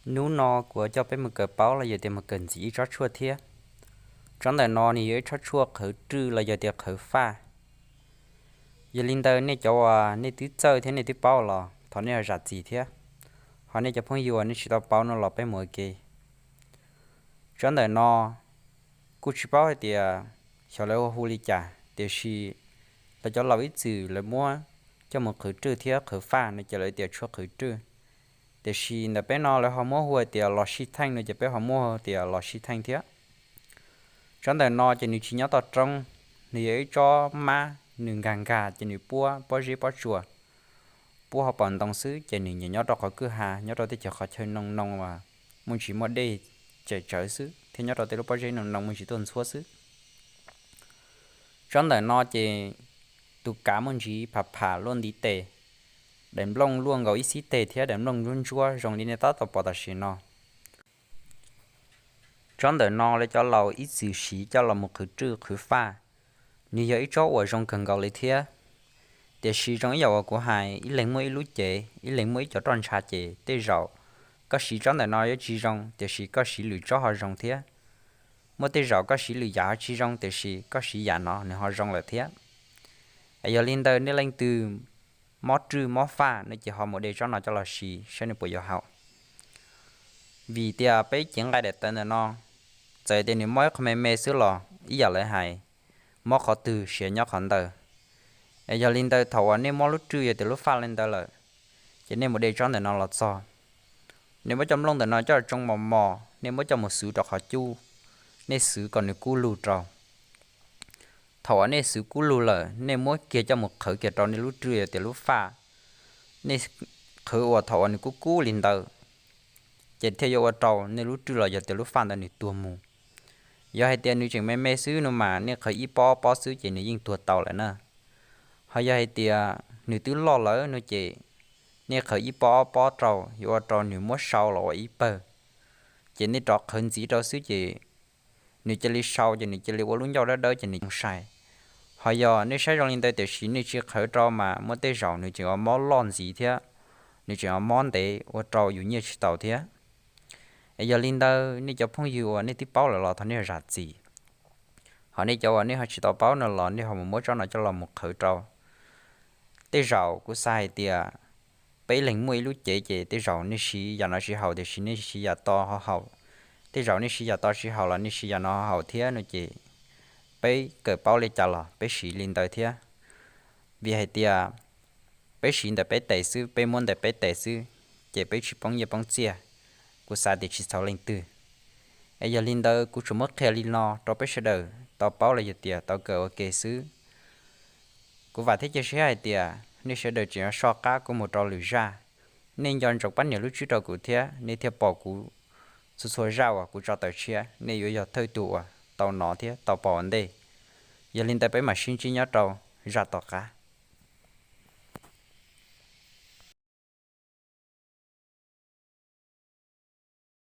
Hnub no kuv coj peb mus kawm paub los yog tias mus kawm ntxiv ib tsob tshuaj thiab. Tsob ntawm no nws yog ib tsob tshuaj qhwv rwj los yog tias qhwv faj. Yog li ntawd nej cov uas nej twb txawj thiab nej twb paub los thov nej ho zam txim thiab, ho nej cov phooj ywg uas nej tsis tau paub no los peb mus ua ke. Tsob ntawm no kuj tsis paub hais tias xyov lawv hu li cas, tiam sis lawv cov laus ib txwm lawv muab coj mus qhwv rwj thiab qhwv faj no ces lawv tias tshuaj qhwv rwj. Tiam sis ntawm peb no lawv ho muab hu tias los sij theej no ces peb ho muab tias los sij theej thiab. Tsob ntawm no ces nws tsis nyob toj roob, nws yog ib tsob mab, nws nkag nkag ces nws puab pob zeb pob tsuas, puab hauv paus ntoo xwb, ces nws nyiam nyob rau qhov kwj ha, nyob rau tej chaw qhov chaw noo noo uas muaj ntsis muaj dej tseem tsawv xwb, thiab nyob rau tej lub pob zeb noo noo muaj ntsis tuaj ntxhuab xwb. Tsob ntawm no ces tus kav muaj ntsis pham pham luaj ntiv tes, daim nplooj luaj nkaus ib xib teg thiab daim nplooj ntsuab ntsuab zoo li nej tab tom pom tam sim no. Tsob ntawm no lawv cov laus ib txwm siv coj los mus qhwv rwj qhwv faj, nws yog ib tsob uas zoo kawg nkaus li thiab. Tiam sis zoo ib yam uas kuv hais, ib leeg muaj ib lub cev, ib leeg muaj ib cov roj ntsha, ces tej zaum koj siv tsob ntawm no yuav tsis zoo, tiam sis koj siv lwm tsob ho zoo thiab. Muaj tej zaum koj siv lwm yam ho tsis zoo, tiam sis koj siv yam no nws ho zoo lawm thiab. Es yog li ntawd nej leej twg mob rwj mob faj no ces ho mus de tsob no coj los siv saib nws puas yuav haum. Vim tias peb cev nqaij daim tawv ntawm no, txawm tias nws mob ib qho me me xwb los ib yam lawv hais, mob qhov twg siav nyob qhov ntawd. Es yog li ntawd thaum uas nej mob lub rwj yog tias lub faj li ntawd lawm, ces nej mus de tsob ntawm no los txog, nej muab cov nplooj ntawm no coj tsoo mos mos, nej muab coj mus xuv rau qhov cub, nej xuv kom nws kub lug rau. Thaum uas nej xuv kub lug lawm, nej muab kiag coj mus qhwv kiag rau nej lub rwj yog tias lub faj, nej qhwv uas thaum uas nws kub kub li ntawd, ces thiaj yuav ua rau nej lub rwj los yog tias lub faj ntawd nws tuag mus. Yog hais tias nws tseem me me xwb no mas nej qhwv ib pob ob pob xwb ces nws yeej tuag tau lawm na. Ho yog hais tias nws twb loj lawm no ces nej qhwv ib pob ob pob rau yuav ua rau nws muab sau los ua ib pawg, ces nej rov qhwv ntxiv rau xwb ces nws cia li sau ces nws cia li ua lub ncauj dawb dawb ces nws coob sai. Ho yog nej saib zoo li ntawd tiam sis nej tsis qhwv rau mas muaj tej zaum nws tseem ua mob loj ntxiv thiab, nws tseem ua mob ntev ua rau yus nyiaj tsis tau thiab. Es yog li ntawd nej cov phooj ywg uas nej twb paub lawm los thov nej zam txim. Ho nej cov uas nej ho tsis tau paub no los nej ho mus muab tsob no coj los mus qhwv rau. Tej zaum kuv xav hais tias peb leeg muaj ib lub cev ces tej zaum nej siv yam no siv haum tiam sis nej siv yam to ho haum. Tej zaum nej siv yam to siv haum los nej siv yam no ho haum thiab no ces peb kawm paub li cas los peb siv li ntawd thiab. Vim hais tias peb siv ntawm peb tes xwb, peb muab ntawm peb tes xwb, ces peb tsis poob nyiaj poob txiaj, kuv xav tias tsis txhaum leej twg. Es yog li ntawd kuv tsuas muab qhia li no rau peb sawv daws tau paub los yog tias tau kawm ua ke xwb. Kuv vam thiab cia siab hais tias nej sawv daws tseem yuav soj qab kuv mus rau lwm zaj. Nej nco ntsoov pab nias lub tswb rau kuv thiab nej thiaj pom kuv txhua txhua zaj uas kuv tso tawm tshiab, nej yuav yog thawj tug uas tau hnov thiab tau pom ua ntej. Yog li ntawd peb mam sib ntsib nyob rau zaj tom qab.